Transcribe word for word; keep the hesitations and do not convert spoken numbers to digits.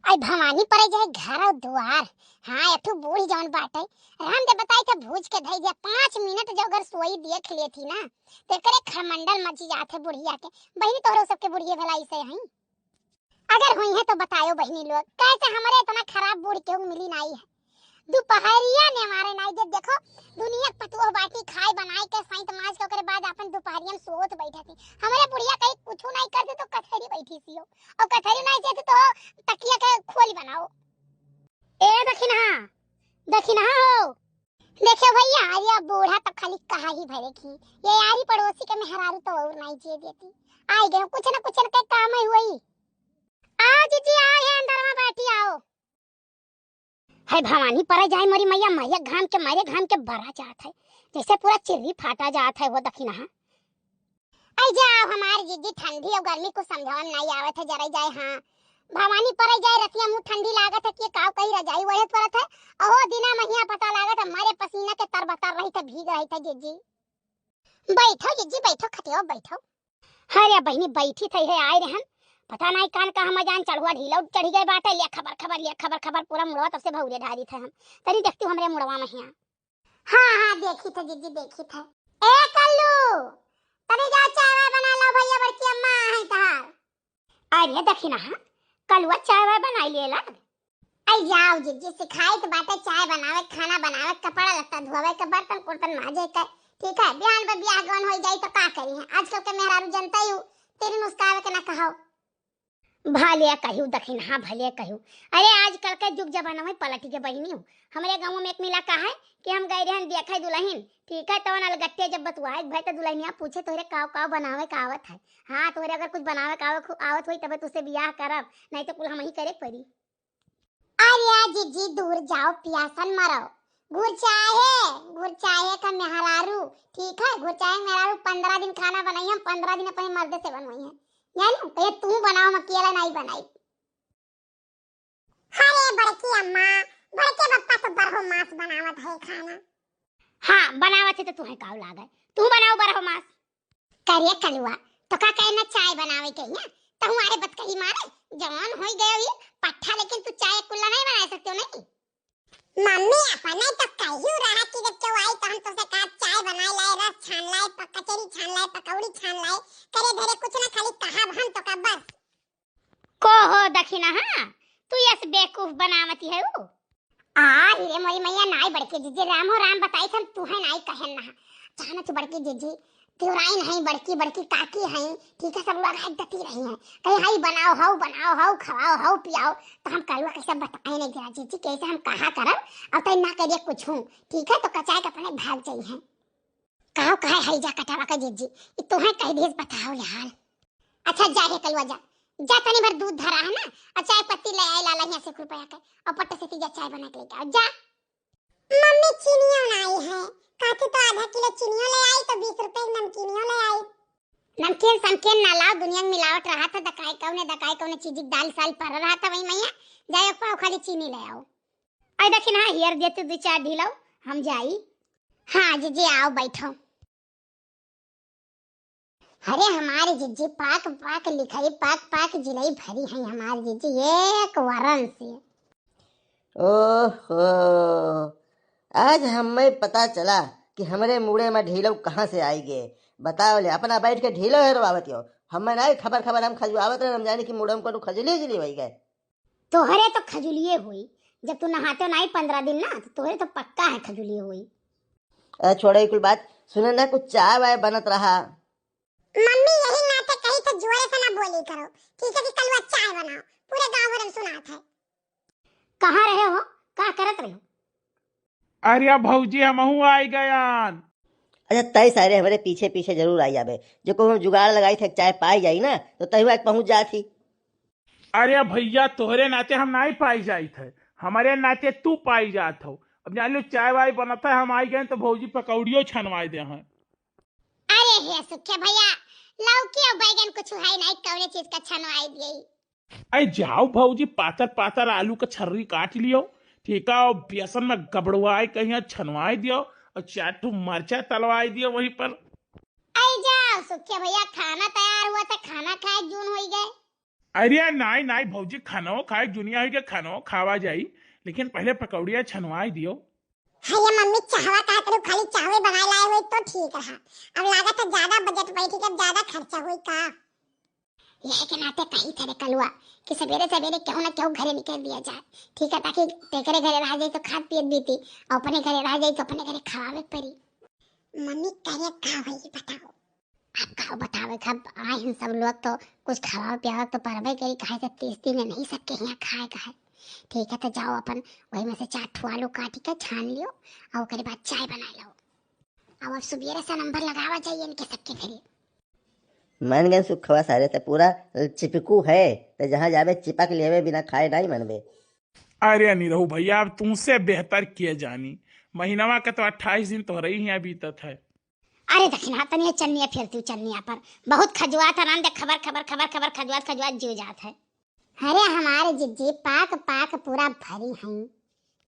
आई भवानी परे जाए घर और दुआर। हाँ, एठू बूढ़ी जौन बाटे, रामदेव बताई थे भूज के धई दिया, पाँच मिनट जो अगर सोई देख लेती ना, तो एकरे खरमंडल मची जात है बुढ़िया के। बहिनी, तोहरो सबके बुढ़िए भलाई से हई। अगर हुई है तो बतायो बहिनी लोग, कैसे हमरे इतना खराब बूढ़ केहू मिली नाई है। दुपहरिया ने मारे नाई दे, देखो, दुनिया के पतोह बाटी खाए बनाए के साइत माज के ओकरे बाद अपन दुपहरिया में सोत बैठा थी। हमरे बुढ़िया कहीं कुछ नाई कर दे तो कथरी बैठी सी हो, और कथरी नाई देती तो तकिया के खोली बनाओ। ए दखिनहा, दखिनहा हो। देखियो भैया, अरे बूढ़ा तो खाली कहा ही भरे की, ये यारी पड़ोसी के मेहरारू तो और नाई जिए देती। आई गए, कुछ ना कुछ इनके काम ही हुई। आओ जीजी, आओ, ये अंदर में बैठी, आओ। है भवानी परे जाए मोरी मैया, मैया घाम के मारे घाम के बरा जात है, जैसे पूरा चिर्री फाटा जात है वो दखिनहा। आई जाओ हमार जीजी, ठंडी और गर्मी कुछ समझावे में नाई आवत है, जराई जाए। हाँ, भवानी परे जाए रतिया मुँह ठंडी लागत है कि काव कही रजाई ओढ़े पड़त है। अहो दिना महिया पता लागत है, मारे पसीना के तरबतर रही थे, भीग रही थे जीजी। बैठो जीजी, बैठो, खटियो बैठो। अरे बहिनी, बैठी थे, है आए रहन, पता नाई कान का हम जान चढ़ुआ ढीला चढ़ी गए बाटे, लिया खबर खबर, लिया खबर खबर, पूरा मुड़वा तब से भौरे ढारी थे हम। तनी देखती हूँ हमरे मुड़वा महिया। हाँ, हाँ, देखी थे जीजी, देखी थे। ए कल्लू, तनी जा चाय वाय बना ला भैया, बड़की अम्मा है तहार। अरे दखिनहा, कलुआ चाय वाय बनाई लेला। आई जाओ जीजी, सिखाई तो बाटे चाय बनावे, खाना बनावे, कपड़ा लत्ता धोवे के, बर्तन कुर्तन माजे के। ठीक है, बिहान में बियाह गौन हो जाई तो का करी है? आजकल के मेहरारू जनता ही हूँ, तेरी मुस्कावे के ना कहो। भले कहू दखिनहा, भले कहू। अरे आजकल के जुग जमाना में पलट के बहिनी हूँ। हमरे गाँव में एक मिला का है कि हम गए रहन देखे दुल्हन, ठीक है, तवन अलगट्टे जब बतुआए भाई तो दुल्हनिया पूछे तोहरे काव काव बनावे का आवत है। हाँ, तोहरे अगर कुछ बनावे का आवे, आवत होई तबे तुझसे बियाह करब, नहीं तो कुल हम ही करे पड़ी। अरे जीजी दूर जाओ, पियासन मरो। घुरचाहे, घुरचाहे का मेहरारू, ठीक है, घुरचाहे मेहरारू पंद्रह दिन खाना बनाई, हम पंद्रह दिन अपने मर्दे से बनवाई है। जानी, कहे तू बनाओ, हम अकेला नहीं बनाई। अरे बड़की अम्मा, बड़के पप्पा तो बरहो मास बनावत है खाना। हाँ, बनावत है तो तुहे काव लागे, तू बनाओ बरहो मास। करे कलुआ, तो का कहना चाय बनावे के हिया? तहु आरे बतकही मारे, जवान होई गयो ये पट्ठा, लेकिन तू चाय कुल्ला नहीं बना सकते हो नहीं? मम्मी, अपने तो कहियो रहा कि जब केहू आई तो हम तोसे कहा चाय बनाए लाए, रस छान लाए, प-, कचरी छान लाए, पकौड़ी छान लाए, करे धरे कुछ ना, खाली कहा हम तो का बस। को हो दखिनहा, तू यस बेवकूफ बनावती है ऊ? आ, हिरे मोरी मैया, नाई बड़के जीजी, राम हो राम बताई थन, तू है नाई कहन ना। जाना तू बड़की जीजी, देवराइन है, बड़की, बड़की काकी है, ठीक है, सब लोग हाथ दती रही हैं। कहीं हई बनाओ, हऊ बनाओ, हऊ खवाओ, हऊ पियाओ, तो हम कलुआ कैसे बताए नहीं गिरा जीजी, कैसे हम कहा करब, अब तय ना करिए कुछ हूँ, ठीक है, तो कचाए के अपने भाग जाई हैं। कहो कहे हई जा कटावा का जीजी, ई तोहे कह दिए बताओ ले हाल। अच्छा जा हे कलुआ जा, जा तनी भर दूध धरा है ना, और चाय पत्ती ले आए लाला यहाँ से एक रुपया के, और पट्टे से तीजा चाय बना के लेके आओ, जा। मम्मी चीनियो ना आई है, कहती तो आधा किलो चीनियो ले आई तो बीस रुपए की नमकीनियो ले आई। नमकीन समकीन ना लाओ, दुनिया में मिलावट रहा था, दकाई कौने, दकाई कौने चीज की दाल साल पर रहा था वही मैया, जाओ एक पाव खाली चीनी ले आओ। आई दखिनहा, हियर देते दो चार ढीलाओ, हम जाई। हाँ जीजी आओ बैठो। अरे हमारे जीजी पाक पाक लिखाई, पाक पाक जिलाई भरी है हमारे जीजी एक वरन से। ओहो, आज हमें पता चला कि हमरे मुड़े में ढीलो कहाँ से आई गए। बताओ ले, अपना बैठ के ढीलो हेरवावत हो, हमें नहीं खबर खबर, हम खजुआवत रहे, हम जाने कि मुड़े में कोनो खजुली उजुली होई गए। तोहरे तो खजुलिए होई, जब तू नहाते हो नाई पंद्रह दिन ना, तो तोहरे तो पक्का है खजुलिए होई। ए, छोड़ो ई कुल बात, सुने ना, कुछ चाय वाय बनत रहा। मम्मी यही नाते कही तो जोरे से ना बोली करो, ठीक है, कि कलुआ चाय बनाओ, पूरे गाँव भर में सुनात है। कहाँ रहे हो, का करत रहे हो? अरे भौजी, हमहू आई गयान। अच्छा, तय सारे हमरे पीछे पीछे जरूर आई जाबे, जो को हम जुगाड़ लगाई थे, चाय पाई जाई ना, तो तय एक पहुँच जात ही। अरे भैया, तोहरे नाते हम नाई पाई जाइत है, हमरे नाते तू पाई जात हो। अब जान लो, चाय वाय बनत है, हम आई गए तो भौजी पकौड़ियो छनवाए दे हैं। अरे हे सुखे भैया, लौकी और बैगन कुछ है नहीं, कौने चीज का छनवाए दिए? अरे जाओ भौजी, पातर पातर आलू का छर्री काट लियो, ठीक है, और बेसन में गबड़वाए कहीं छनवाए दियो, और चार ठो मरचा तलवाए दियो वहीं पर। अरे जाओ सुखे भैया, खाना तैयार हुआ था, खाना खाए जून होई गए। अरे नाई नाई भौजी, खानो खाए, दुनिया होई के खानो खावा जाई, लेकिन पहले पकौड़िया छनवाई दियो। हाँ ये मम्मी, चाहवा का करू, खाली चाहवे बनाए लाए हुए तो ठीक रहा। अब लागत है ज्यादा बजट बैठी के, अब ज्यादा खर्चा हुई का। यह के नाते कही थे रे कलुआ कि सवेरे सवेरे केहू ना केहू घरे निकल दिया जाए, ठीक है, ताकि तेकरे घरे रह जाई तो खात पियत बीती, और अपने घरे रह जाई तो अपने घरे खवावे के पड़ी। मम्मी, करे का होई बताओ। अब का बतावे, अब आए हैं सब लोग तो कुछ खवावे पियावे तो परबे करी, काहे से तीस दिन नहीं सबके यहाँ खाए का है। ठीक है, तो जाओ अपन वही में से चार ठो आलू काटी के छान लियो और ओकरे बाद चाय बना लो। अब, अब सुबेरे से नंबर लगावा जाइए इनके सबके घरे। मन गए सुखवा सारे, ते पूरा चिपकू है, ते जहाँ जाबे चिपक लेबे, बिना खाए नहीं मनबे। अरे निरहू भैया, अब तुमसे बेहतर के जानी, महीनवा के तो अट्ठाईस दिन तोहरे ही यहाँ बीतत है। अरे दखिना, तनिया चन्निया फेरती हूँ चन्निया पर, बहुत खजुआत है, रान दे खबर खबर खबर खबर, खजुआत खजुआत जीव जात है। अरे हमारे जिज्जी पाक पाक पूरा भरी हैं,